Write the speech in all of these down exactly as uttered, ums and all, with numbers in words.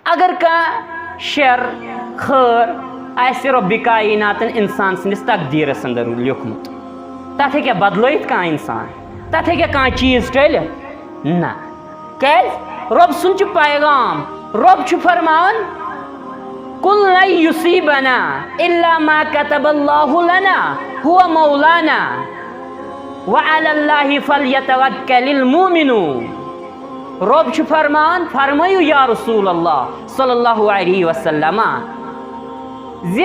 اگر کانٛہہ شر خٲر آسہِ رۄبِ کایناتن انسان سٕنٛدِس تقدیٖرس اندر لیوٗکھمُت، تتھ ہیٚکیٛاہ بدلٲیِتھ کانٛہہ انسان؟ تتھ ہیٚکیٛاہ کانٛہہ چیٖز ٹٔلِتھ؟ نہ۔ کیٛازِ؟ رۄب سُنٛد چھُ پیغام، رۄب چھُ فرماوان، "قل لن يصيبنا إلا ما كتب الله لنا هو مولانا وعلى الله فليتوكل المؤمنون۔" رۄب چھُ فرمان، فرمٲیِو یا رسول اللہ صلی اللہ علیہ وسلم زِ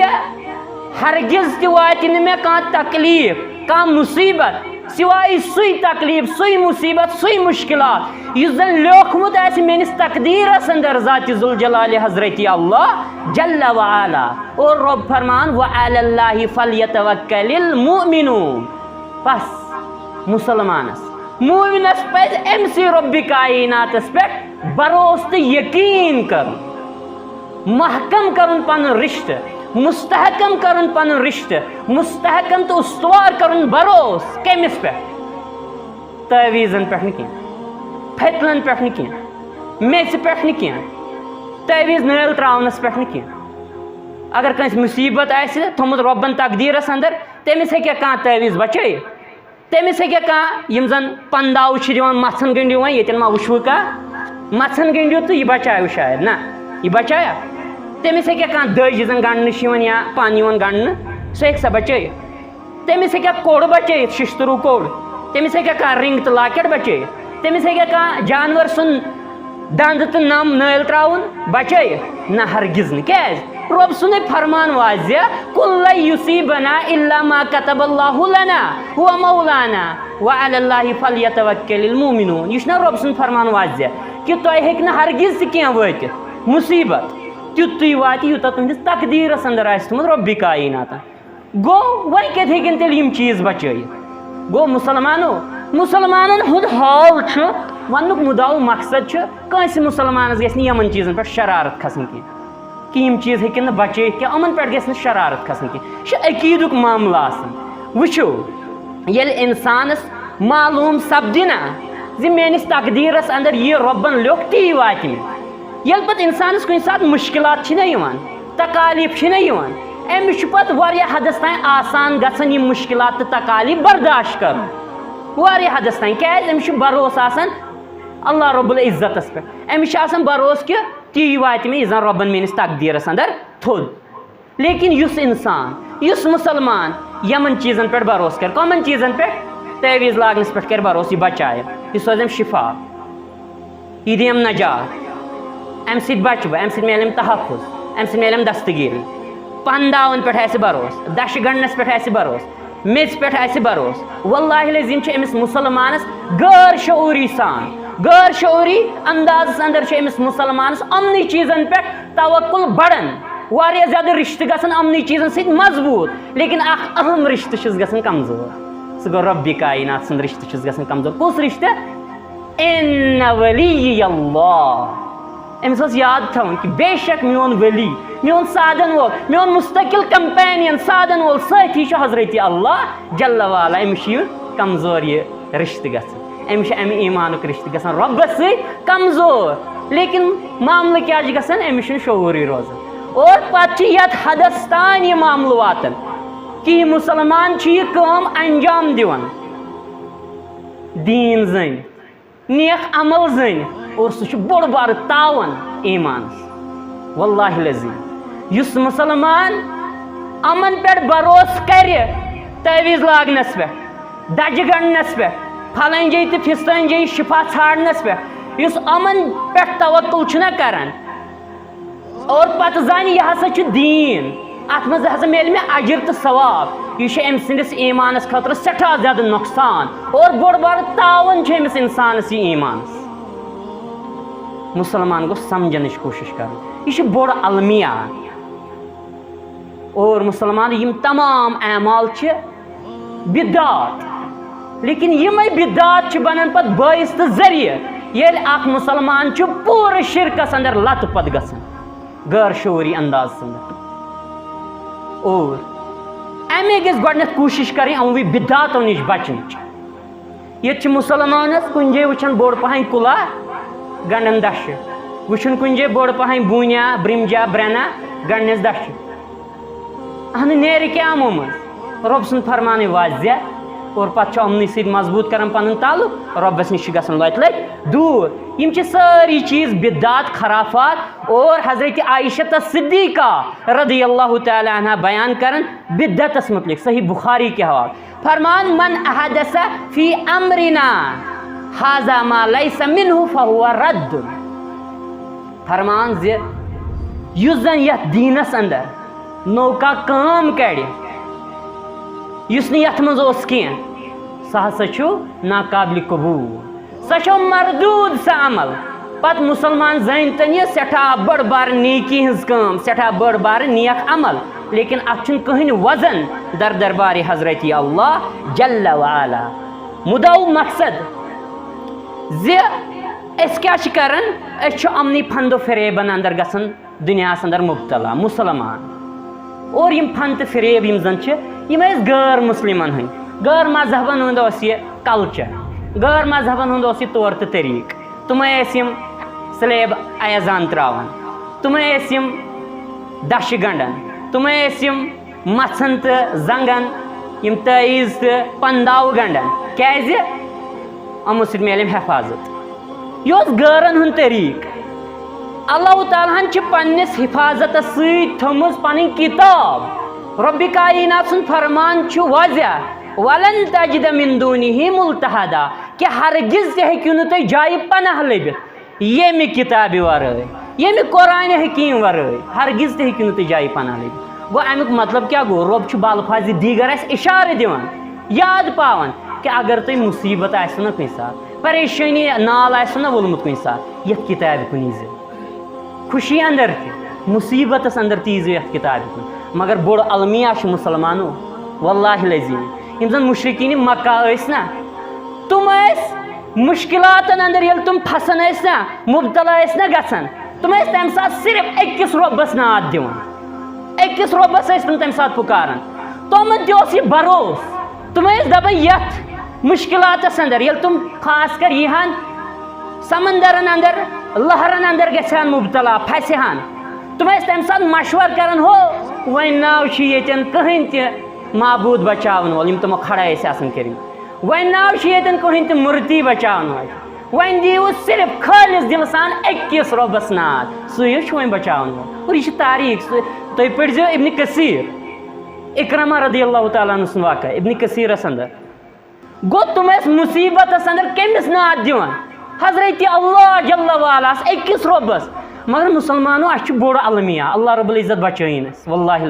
ہرگز تہِ واتہِ نہٕ مےٚ کانٛہہ تکلیٖف، کانٛہہ مُصیبت، سوائے سُے تکلیٖف، سُے مُصیبت، سُے مُشکلات یُس زن لیوٗکھمُت آسہِ میٲنِس تقدیٖرس اندر ذاتِ ذوالجلال حضرتِ اللہ جل وعلا۔ اور رۄب فرمان، "وعلى الله فليتوكل المؤمنون۔" بس، مُسلمانس، مومنس پزِ أمۍ سٕے رۄبِ کایناتس پٮ۪ٹھ بھروسہٕ تہٕ یقیٖن کرُن، محکم کرُن پنُن رشتہٕ، مستحکم کرُن پنُن رشتہٕ، مستحکم تہٕ استوار کرُن بھروسہٕ۔ کٔمِس پٮ۪ٹھ؟ تعویٖذن پٮ۪ٹھ نہٕ کینٛہہ، پھٔتلن پٮ۪ٹھ نہٕ کینٛہہ، میٚژِ پٮ۪ٹھ نہٕ کینٛہہ، تعویٖذ نٲلۍ ترٛاونس پٮ۪ٹھ نہٕ کینٛہہ۔ اگر کٲنٛسہِ مُصیبت آسہِ تھوٚمُت رۄبن تقدیٖرس اندر، تٔمِس ہیٚکیٛاہ کانٛہہ تعویٖذ بچٲیِتھ؟ تٔمِس ہیٚکیٛاہ کانٛہہ، یِم زن پنداو چھِ دِوان، مژھن گٔنٛڈِو وۄنۍ، ییٚتٮ۪ن ما وٕچھوٕ کانٛہہ، مژھن گٔنٛڈِو تہٕ یہِ بچاوِ شاید؟ نہ، یہِ بچایا؟ تٔمِس ہیٚکیٛاہ کانٛہہ دٔج، یہِ زن گنٛڈنہٕ چھِ یِوان یا پن یِوان گنٛڈنہٕ، سُہ ہیٚکہِ سا بچٲیِتھ؟ تٔمِس ہیٚکیٛاہ کوٚڑ بچٲیِتھ، شِشتٕروٗ کوٚڑ؟ تٔمِس ہیٚکیٛاہ کانٛہہ رِنٛگ تہٕ لاکٮ۪ٹ بچٲیِتھ؟ تٔمِس ہیٚکیٛاہ کانٛہہ جانور سُنٛد دنٛد تہٕ نَم نٲلۍ ترٛاوُن بچٲیِتھ؟ نہ، ہرگز نہٕ۔ کیٛازِ؟ رۄب سُنٛدُے فرمان واضح، "قل لن يصيبنا إلا ما كتب الله لنا هو مولانا وعلى الله فليتوكل المؤمنون۔" یہِ چھُنہ رۄب سُنٛد فرمان واضح کہِ تۄہہِ ہیٚکہِ نہٕ ہرگز تہِ کینٛہہ وٲتِتھ، مُصیبت تیُتُے واتہِ، یوٗتاہ تُہٕنٛدِس تقدیٖرس اندر آسہِ تھوٚمُت رۄبِ کایناتن۔ گوٚو، وۄنۍ کَتہِ ہیٚکن تیٚلہِ یِم چیٖز بچٲیِتھ؟ گوٚو، مُسلمانو، مُسلمانن ہُنٛد حال چھُ، وننُک مُدعا و مقصد چھُ، کٲنٛسہِ مُسلمانس گژھِ نہٕ یِمن چیٖزن پٮ۪ٹھ شرارت کھسٕنۍ کینٛہہ، کہِ یِم چیٖز ہیٚکن نہٕ بچٲیِتھ کینٛہہ، یِمن پٮ۪ٹھ گژھِ نہٕ شرارت کھسٕنۍ کینٛہہ۔ یہِ چھُ عقیٖدُک معاملہٕ آسان۔ وٕچھِو، ییٚلہِ انسانس معلوم سپدِ نہ زِ میٲنِس تقدیٖرس اندر یہِ رۄبن لیوٚکھ، تی واتہِ مےٚ۔ ییٚلہِ پتہٕ انسانس کُنہِ ساتہٕ مُشکلات چھِ نہ یِوان، تکالیٖف چھِ نہ یِوان، أمِس چھُ پتہٕ واریاہ حدس تام آسان گژھان یِم مُشکلات تہٕ تکالیٖف برداشت کرُن۔ واریاہ حدس تام، کیازِ؟ أمِس چھُ بھروسہٕ آسان اللہ رب العزتس پٮ۪ٹھ، أمِس چھُ آسان بھروسہٕ کہِ تی واتہِ مےٚ، یہِ زن رۄبن میٲنِس تقدیٖرس اندر تھوٚد۔ لیکن یُس انسان، یُس مُسلمان یِمن چیٖزن پٮ۪ٹھ بھروسہٕ کرِ، کمن چیٖزن پٮ۪ٹھ؟ تعویٖذ لاگنس پٮ۪ٹھ کرِ بھروسہٕ، یہِ بچایہِ، یہِ سوزٮ۪م شفا، یہِ دِیم نجات، امہِ سۭتۍ بچہٕ بہٕ، امہِ سۭتۍ میلٮ۪م تحفظ، امہِ سۭتۍ میلٮ۪م دستگیٖری۔ پنداون پٮ۪ٹھ آسہِ بھروسہٕ، دشہِ گنڈنس پٮ۪ٹھ آسہِ بھروسہٕ، میٚژِ پٮ۪ٹھ آسہِ بھروسہٕ، واللہ العظیم چھِ أمِس مُسلمانس غٲر شعوٗری سان، غٲر شعوٗری اندازس اندر چھِ أمِس مُسلمانس یِمنٕے چیٖزن پٮ۪ٹھ توکل بڑان، واریاہ زیادٕ رشتہٕ گژھان یِمنٕے چیٖزن سۭتۍ مضبوٗط، لیکن اکھ اہم رشتہٕ چھُس گژھان کمزور۔ سُہ گوٚو رۄبِ کاینات سُنٛد رشتہٕ چھُس گژھان کمزور۔ کُس رشتہٕ؟ ان ولی اللہ۔ أمِس اوس یاد تھاوُن کہِ بے شک میون ولی، میون سادن وول، میون مستقل کمپینین، سادن وول سٲتھی چھُ حضرت اللہ جل وعلا۔ أمِس چھُ یہِ کمزور یہِ رشتہٕ گژھان، أمِس چھُ امہِ ایٖمانُک رشتہٕ گژھان رۄبس سۭتۍ کمزور۔ لیکن معاملہٕ کیٛاہ چھُ گژھان؟ أمِس چھُنہٕ شعوٗرٕے روزان۔ اور پتہٕ چھُ یتھ حدس تام یہِ معاملہٕ واتان کہِ یہِ مُسلمان چھُ یہِ کٲم انجام دِوان، دیٖن زٲنِتھ، نیک عمل زٲنِتھ، اور سُہ چھُ بوٚڑ بارٕ تاوان ایٖمانس۔ واللہ العظیم، یُس مُسلمان یِمن پٮ۪ٹھ بھروسہٕ کرِ، تعویٖذ لاگنس پٮ۪ٹھ، دجہِ گنڈنس پٮ۪ٹھ، پھلٲنۍ جایہِ تہٕ پھستٲنۍ جایہِ شفا ژھانڈنس پٮ۪ٹھ، یُس یِمن پٮ۪ٹھ توکل چھُنہ کران، اور پتہٕ زانہِ یہِ ہسا چھُ دیٖن، اتھ منٛز ہسا میلہِ مےٚ اجر تہٕ ثواب، یہِ چھُ أمۍ سٕنٛدِس ایٖمانس خٲطرٕ سٮ۪ٹھاہ زیادٕ نۄقصان اور بوٚڑ بارٕ تاوان چھُ أمِس انسانس یہِ ایٖمانس۔ مُسلمان گوٚژھ سمجھنٕچ کوٗشش کرٕنۍ، یہِ چھُ بوٚڑ المیہ۔ اور مُسلمان یِم تمام اعمال چھِ بدعات، لیکن یِمے بدعات چھِ بنان پتہٕ باعث تہٕ ذٔریعہٕ، ییٚلہِ اکھ مُسلمان چھُ پوٗرٕ شرکس اندر لتہٕ پتہٕ گژھان، غٲر شعوٗری اندازس اندر۔ اور امے گژھِ گۄڈٕنٮ۪تھ کوٗشش کرٕنۍ یِموٕے بدعاتو نِش بچنٕچ۔ ییٚتہِ چھِ مُسلمانس کُنہِ جایہِ وٕچھان بوٚڑ پہن کُلا گنڈان دشہِ، وٕچھُن کُنہِ جایہِ بوٚڑ پہن بوٗنیا، برٛمجا، برٛنہ، گنڈنس دَچھِ۔ اہنہٕ نیرِ کیٛاہ یِمو منٛز؟ رۄب سُنٛد فرمانٕے واضح، اور پتہٕ چھُ یِمنٕے سۭتۍ مضبوٗط کران پنُن تعلق، رۄبس نِش چھِ گژھان لۄتہِ لۄتہِ دوٗر۔ یِم چھِ سٲری چیٖز بدعات، خرافات، اور حضرت عائشہ صدیقہ رضی اللہ تعالیٰ عنہا بیان کران بدعتس متعلق، صحیح بخاری کے حوالہٕ۔ فرمان، من احدث فی امرنا هذا ما لیس منه فهو رد۔ فرمان زِ یُس زن یتھ دیٖنس اندر نوٚو کانٛہہ کٲم کڑِ، یُس نہٕ یتھ منٛز اوس کینٛہہ، سُہ ہسا چھُ ناقابل قبول، سۄ چھو مردود سۄ عمل۔ پتہٕ مسلمان زٲنۍ تن یہِ سٮ۪ٹھاہ بٔڑ بار نیکی ہٕنٛز کٲم، سٮ۪ٹھاہ بٔڑ بار نیک عمل، لیکن اتھ چھُنہٕ کٕہٕنۍ وزن در دربارِ حضرت اللہ جل وعلا۔ مُدا و مقصد زِ أسۍ کیٛاہ چھِ کران؟ أسۍ چھِ یِمنٕے پھندو فریبن اندر گژھان، دُنیاہَس اندر مُبتلا مُسلمان۔ اور یِم پھن تہٕ فریب یِم زَن چھِ، یِم ٲسۍ غٲر مُسلِمَن ہٕنٛدۍ، غٲر مذہبَن ہُنٛد اوس یہِ کلچر، غٲر مذہبَن ہُنٛد اوس یہِ طور تہٕ طریٖقہٕ۔ تِمَے ٲسۍ یِم سلیب ایزان ترٛاوان، تِمَے ٲسۍ یِم دَچھِ گنٛڈان، تِمَے ٲسۍ یِم مَژھَن تہٕ زنٛگَن، یِم تٲعیٖز تہٕ پنداو گنٛڈان۔ کیٛازِ؟ یِمو سۭتۍ میلہِ أمۍ حفاظت۔ یہِ اوس غٲرن ہُنٛد طریٖقہٕ۔ اللہ تعالیٰ ہن چھِ پننِس حفاظتس سۭتۍ تھٲومٕژ پنٕنۍ کتاب۔ رۄبِ کائنات سُنٛد فرمان چھُ واضح، "ولن تجد من دونه ملتحدا"، کہِ ہرگز تہِ ہیٚکِو نہٕ تُہۍ جایہِ پناہ لٔبِتھ ییٚمہِ کتابہِ ورٲے، ییٚمہِ قرآنِ حکیم ورٲے ہرگز تہِ ہیٚکِو نہٕ تُہۍ جایہِ پناہ لٔبِتھ۔ گوٚو، امیُک مطلب کیٛاہ گوٚو؟ رۄب چھُ بالفاظِ دیگر اسہِ اشارٕ دِوان، یاد پاوان کہِ اگر تۄہہِ مُصیبت آسِوٕ نہ کُنہِ ساتہٕ، پریشٲنی نال آسِوٕ نہ وولمُت کُنہِ ساتہٕ، یتھ کتابہِ کُن ییٖزیو۔ خوشی اندر تہِ، مُصیبتس اندر تہِ ییٖزیو یتھ کتابہِ کُن۔ مگر بوٚڑ المیہ چھُ مُسلمانو، واللہ العظیم، یِم زن مشرکین مکہ ٲسۍ نہ، تِم ٲسۍ مشکلاتن اندر، ییٚلہِ تِم پھسان ٲسۍ نہ، مبتلا ٲسۍ نہ گژھان، تِم ٲسۍ تمہِ ساتہٕ صرف أکِس رۄبس ناد دِوان، أکِس رۄبس ٲسۍ تِم تمہِ ساتہٕ پُکاران۔ تِمن تہِ اوس یہِ بھروسہٕ، تِم ٲسۍ دپان یتھ مشکلاتس اندر، ییٚلہِ تِم خاص کر یِہن سمندرن اندر، لہرن اندر گژھِ ہن مبتلا، پھسہِ ہن، تِم ٲسۍ تمہِ ساتہٕ مشور کران، ہو، وۄنۍ ناو چھُ ییٚتٮ۪ن کٕہٕنۍ تہِ معبوٗد بچاون وول، یِم تِمو کھڑا ٲسۍ آسان کٔرمٕتۍ۔ وۄنۍ ناو چھُ ییٚتٮ۪ن کٕہٕنۍ تہِ مورتی بچاون وول۔ وۄنۍ دِیِو صرف خٲلص دِلہٕ سان أکِس رۄبس ناد، سُے یوت چھُ وۄنۍ بچاون وول۔ اور یہِ چھِ تاریٖخ، سُہ، تُہۍ پٔرۍزیو ابن کثیر، اکرمہ رضی اللہ تعالیٰ عنہ سُنٛد واقعہ ابن کثیرس اندر۔ گوٚو، تِم ٲسۍ مُصیبتس اندر کٔمِس ناد دِوان؟ حضرت اللہ جل وعلاہس، أکِس رۄبس۔ مگر مُسلمانو، اَسہِ چھُ بوٚڑ المیہ، اللہ رب العزت بچٲیِن اَسہِ، واللہ العظیم۔